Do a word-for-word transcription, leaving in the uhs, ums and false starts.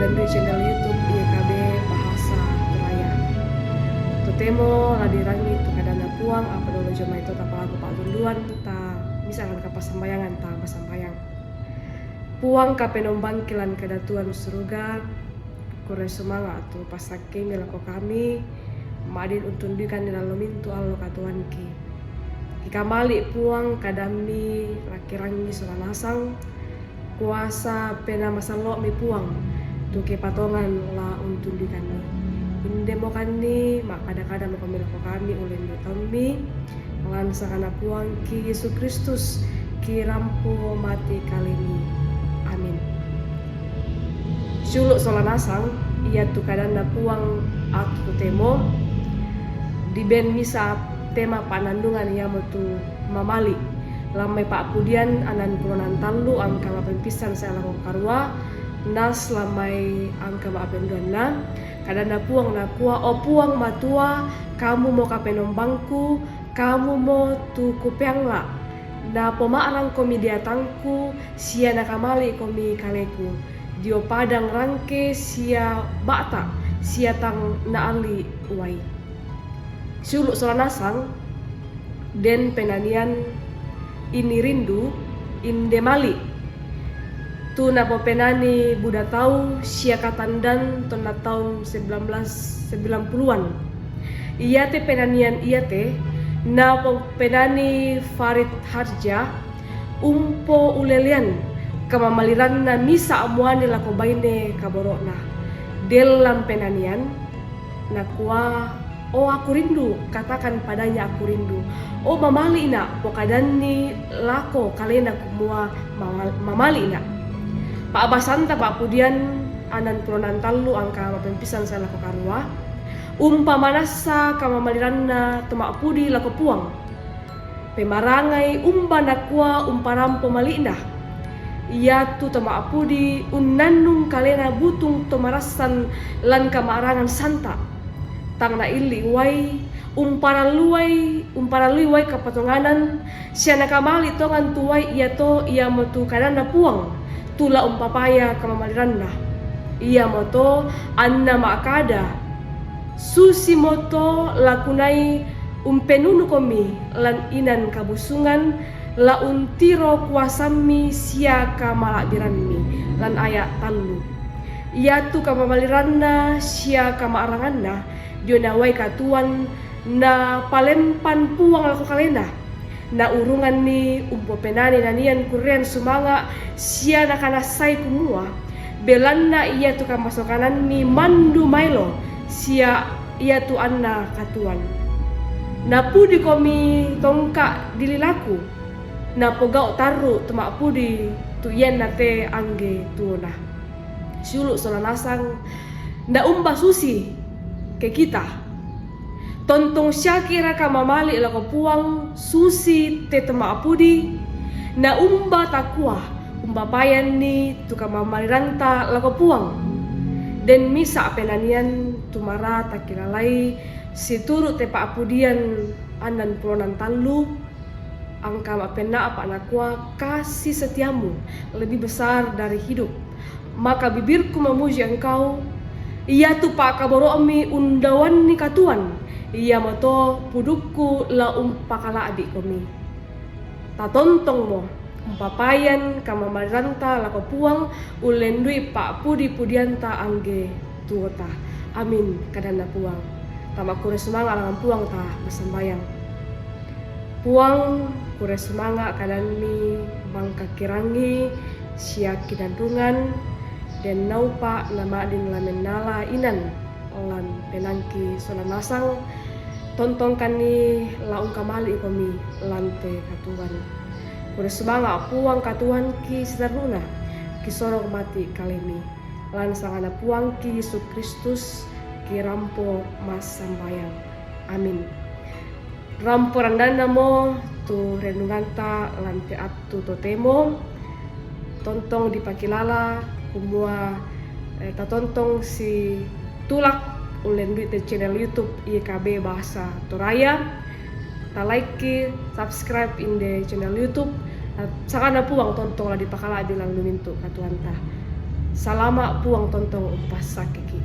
Di channel YouTube Y K B Bahasa Toraya. Totemo la dirangi tu kadanNa Puang apa dolo jomai to tapalaku pa'tunduan ta misa lan kapassambayangan ta masambayang. Puang kapenombangki lan kadatuan suruga, kurre sumanga' tu passakkemi lako kami, ma'din untunduikanni lallo mintu' allo katuoanki. Kikamali' Puang kadammi lakkirangi sola nasang, kuasa Penaa Masallo'mi Puang tu kipatongan la untunduikanni. Indemokanni ma'kada-kada makomi lako kami ullendu' taummi, lan sanganNa Puangki Yesu Kristus, kirampo mati kalemi. Amin. Siulu' sola nasang, iatu kadanNa Puang attu totemo, diben misa tema pa'nannungan iamotu mamali'. Lan mai Pa'pudian annan pulo nan tallu angka ma'pempissan sae lako karua, nas lan mai angka ma'penduanna. KadanNa Puang nakua, O Puang Matua, Kamumo Kapenombangku, Kamumo tu kupeangla'. Napoma'rangkomi deatangku, sia nakamali'komi kaleku dio padang rangke sia ba'ta, sia tang naali' uai. Siulu' sola nasang, den penanian inni rindu, inde mali'. Tu napopenani buda tau sia katandan tonna taun sembilan belas sembilan puluhan. Iate penanian iate napopenani Farid Harja, umpoulelean kamamaliranna misa' muane lako baine kaboro'na. Dellan penanian, nakua, O, aku rindu, katakan padanya aku rindu. O, mamali'na', pokadanni lako kalena kumua, "Mamal-, mamali'na'." Pa'basanta Pa'pudian annan pulo nan tallu angka ma'pempissan sae lako karua, umpamanassa kamamaliranna to ma'pudi lako Puang. Pemarangai umba nakua umparampo mali'na. Iatu to ma'pudi unnannung kalena butung to marassan lan kama'rangan santa'. Tang naili' uai, umparalluai, umparallui uai kapatonganan, sia nakamali' tongan tu uai iato iamotu kadanNa Puang, tu la umpapaya kamamaliranna. Iamoto anna ma'kada, Susimoto la kunai umpenunukomi lan inan kabusungan, la untiro kuasammi sia kamala'birammi. Lan aya' tallu. Iatu kamamaliranna sia kama'ranganna diona uai katuoan napalempan Puang lako kalena. Naurunganni umpopenani nanian kurrean sumanga' sia nakanassai kumua, belanna iatu kamasokanammi mandu maelo sia iatu anna katuoan. Napudikomi tongka' dililaku, napogau' tarru' to ma'pudi tu ianna te angge tuona. Siulu' sola nasang, na umba susi ke kita. Tontong siakiraka mamali' lako Puang susi te to ma'pudi? Na umba takua, umpapayanni tu kamamaliranta lako Puang? Den misa' penanian tu mara takilalai situru' te Pa'pudian annan pulo nan tallu, angka ma'penna'pa' nakua, "Kasih setiamu lebih besar dari hidup. Maka bibirku memuji Engkau, iatu pa'kaboro'mi undaoanni katuoan, iamoto pudukku la umpakala'bi'komi." Tatontongmo umpapayan kamamaliranta lako Puang, ullendui pa'pudi-pudianta angge tuota. Amin, kadanNa Puang. Tamakkure sumanga' langan Puang ta massambayang. Puang, kure sumanga' kadanMi mangkakirangi sia kinanrungan, den naupa' nama'din la mennala inan lan penaangki sola nasang, tontongkanni la ungkamali'komi lan te katuoan. Kure sumanga' Puang katuoanki siterru'na, kisorong mati kaleMi. Lan sanganNa Puangki Yesu Kristus, kirampo massambayang. Amin. Rampo randannamo tu renunganta lan te attu totemo, tontong dipakilala kumua, eh, tatontong si tulak ullendui te channel YouTube Y K B Bahasa Toraya. Ta like ki, subscribe inde channel YouTube. Sanganna Puang tontong la dipakala'bi lan lu mintu' katuoanta. Salama puang tontong umpasa kiki.